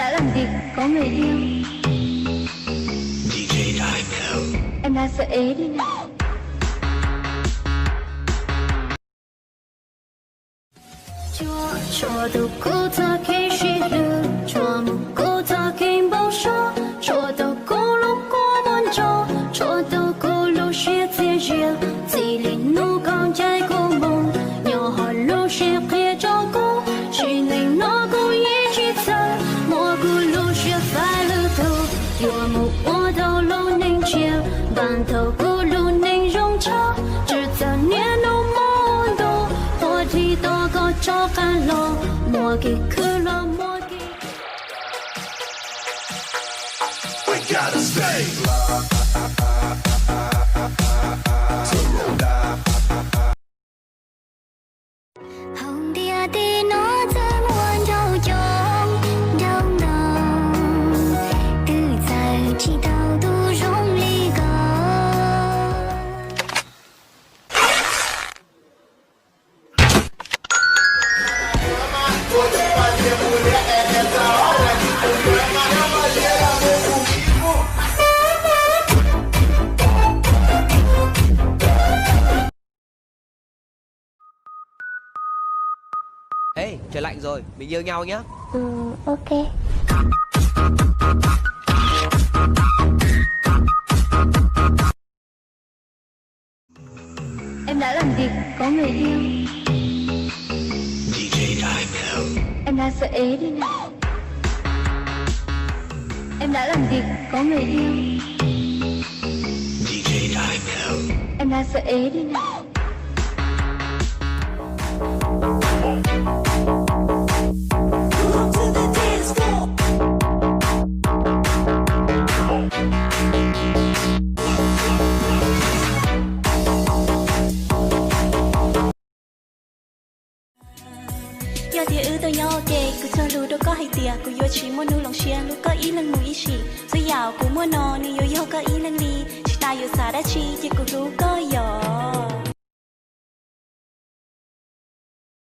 Đã làm việc có người yêu. Em đã sợ ế đi nào. Tsuas tau kuv txoj kev sib hlub, tsuas mus kuv txoj kev npau suav, tsuas tau kuv lub kua muag ntsaum, tsuas tau kuv lub siab txias zias. Txij li hnub koj ncaim kuv mus, nyob hauv lub siab qhia rau kuv, sim neej no kuv yeej tsis txawj, muab kuv lub siab faib lwm tus, yuav mus ua tau lub neej tshiab, npaj tau kuv lub neej zoo tshaj. Tsis txawj niaj hnub mus ntu, ua dlig tos koj rov qab los, muaj kev khwv los muaj kev Hauv ntiaj teb no txawm muaj nraug coob nraug ntau, twb txawj tsis tau tus zoo li koj. Ê, trời lạnh rồi, mình yêu nhau nhá. Ừ, ok. Em đã làm việc có người yêu. Em đã sợ ế đi nào. Em đã làm việc có người yêu. Em đã sợ ế đi nào. Yog tias wb tau nyob ua ke, kuv cog lus rau koj hais tias kuv yuav tsis muaj hnub hloov siab hlub koj ib leeg mus ib sim. Txhua yam kuv muaj no nws yuav yog koj ib leeg li, tsis tas yuav xav dab tsi ces kuv hlub koj yom.